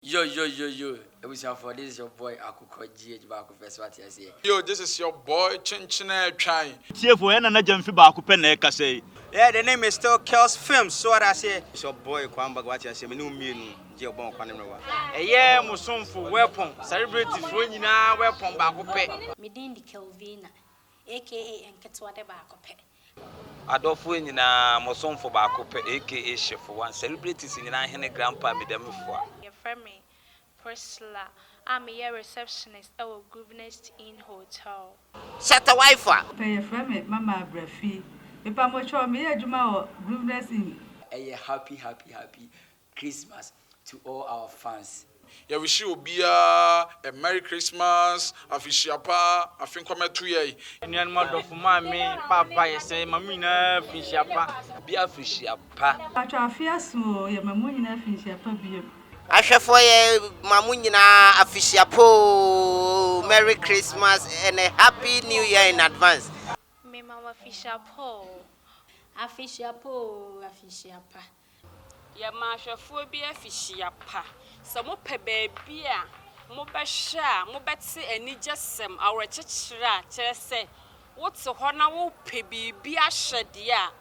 Yo yo yo yo abusuafoɔ this is your boy Akokɔ GH baako pɛ so ate aseɛ. Yo this is your boy Kyenkyenɛ Twan. Tiefo, yɛn Nana Gyamfi baako pɛ na ɛkasa yi. Yeah the name is still Kels Films so wate aseɛ. It's your boy Kwame Bagga wate aseɛ me ne wo mmienu gye ɔbɔn kwane mmerɛwa. Ɛyɛ mo somfo Weapon, celebrity foɔ nyinaa weapon baako pɛ. Me din de Kelvina, aka Nketewa de baako pɛ. Adɔfoɔ nyinaa mo somfo baako pɛ aka Hyefo one, celebrities nyinaa hene Grandpa Medamufua. Yɛfrɛ me Priscilla a meyɛ receptionist wɔ Groovenest Inn Hotel. Shatta Wifa. Pɛ yɛfrɛ me Mama Abrafi. Mepamokyɛw meyɛ adwuma wɔ Groovenest Inn. Ɛyɛ happy happy happy Christmas to all our fans. Yɛ wishi obiara a merry Christmas, afehyia pa, afe nkɔmɛto yɛn. Anuanom adɔfo, maame, paapa, yɛsɛ ma mo nyinaa afinhyia pa. Obi afirihyia pa. Patro afe aso oo yɛma mo nyinaa afinhyia pa biom. Ahwɛfoɔ yɛ ma mo nyinaa afehyia pa oo Merry Christmas and a happy new year in advance. Mema wo afehyia pa oo. Afehyia pa oo afehyia pa. Yɛma ahwɛfoɔ bi afihyia pa. Sɛ mopɛ baabi a mobɛhwɛ a mobɛte anigyesɛm, awerɛkyekyerɛ a, kyerɛ sɛ wote hɔ na wopɛ biribi ahwɛ deɛ a,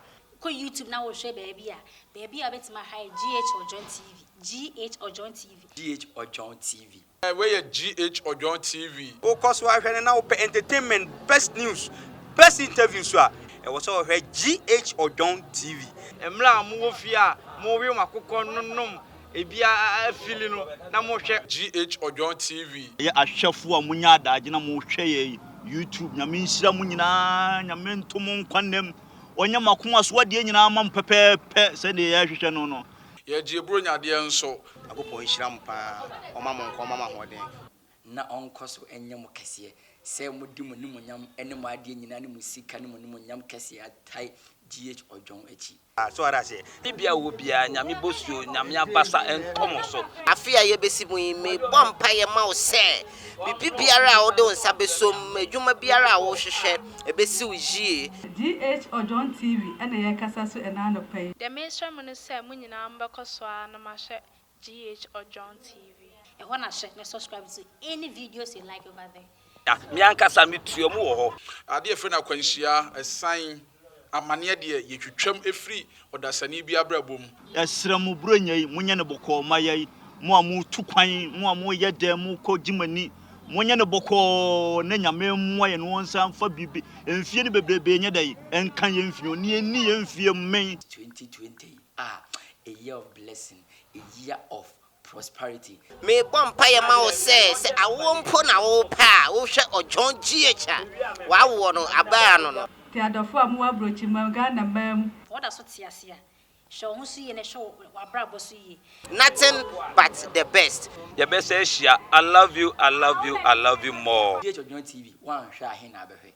Kɔ YouTube na wohwɛ baabi a, baabi a wobɛtumi ahwɛ ayɛ GH Odwon TV, GH Odwon TV. GH Odwon TV. Wei yɛ GH Odwon TV. Wokɔ so ahwɛ no na wopɛ entertainment, best news, best interviews a, ɛwɔ sɛ wohwɛ GH Odwon TV. Mmerɛ a mowɔ fie a mowe mo akokɔ nonom ebi afili no na mohwɛ. GH Odwon TV. Yɛ ahwɛfoɔ a monya adaagye na mohwɛ yɛ yi YouTube Nyame nhyira mo nyinaa Nyame nto mo nkwa nnam ɔnyɛ mo akoma so adeɛ nyinaa ma mo pɛpɛɛpɛ sɛdeɛ yɛhwehwɛ no no. Yɛgye Buronya adeɛ nso. Nyankopɔn nhyira mo paa, ɔma mo nkwa, ɔma mo ahoɔden. Na ɔnkɔ so nyɛ mo kɛseɛ, sɛ mode mo animuonyam ne mo adeɛ nyinaa ne mo sika ne mo animuonyam kɛseɛ atae GH Ɔdwɔn akyi. So wate aseɛ? Bibia wɔ biaa Nyame bosuo Nyame abasa ntɔ mo so. Afe a yɛbɛsi mu yi, mebɔ mpaeɛ ma wo sɛ, biribi biara a wode wo nsa bɛsɔ mu, adwuma biara a wohwehwɛ, ɛbɛsi wo yie. GH Odwon TV na yɛrekasa so ɛna anɔpa yi. Deɛ mesrɛ mo ne sɛ mo nyinaa mobɛkɔ so ara na moahwɛ GH Odwon TV. Ɛhɔ na hwɛ na subscribe to any videos you like over there. Me ankasa metua mu wɔ hɔ. Adeɛ a yɛfrɛ no akwanhyia, ɛsan, amaneɛ deɛ yɛtwitwam firi ɔdasani bi abrabɔ mu. Yɛsrɛ mo Buronya yi monyɛ no bɔkɔɔ mma yɛn, mo a moretu kwan, mo a moreyɛ dɛn, morekɔ gye mo ani, monyɛ no bɔkɔɔ na Nyame mmoa yɛn na ɔnsan mfa biribi, mfie no bebrebe nyɛ dɛn, nka yɛn mfie ho, na yɛnni yɛn mfie mmɛn. 2020 ah, a year of blessing, a year of prosperity. Mebɔ mpaeɛ ma wo sɛ, sɛ awoɔ mpo na wopɛ a, wohwɛ Ɔdwɔn GH a, w'awoɔ no, abaa ano no. Te adɔfo a mowɔ abrokyiman, Ghana man mu. Sɛ woda so te ase a, hwɛ wo ho so yie na hwɛ w'abrabɔ so yie. Nothing but the best. Yɛbɛsan ahyia I love you I love you I love you more. GH Odwon TV, woanhwɛ a he na abɛhwɛ?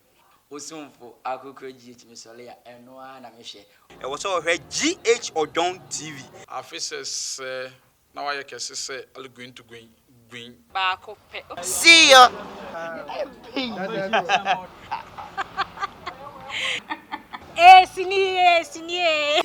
Wo somfo Akokoro GH mesɔre a ɛno ara na mehwɛ. Ɛwɔ sɛ ɔhwɛ GH Odwon TV. Afe sɛsɛɛ na wayɛ kɛse sɛ Alguintugui guin. Baako pɛ. See ya. Ee sini ee sini ee.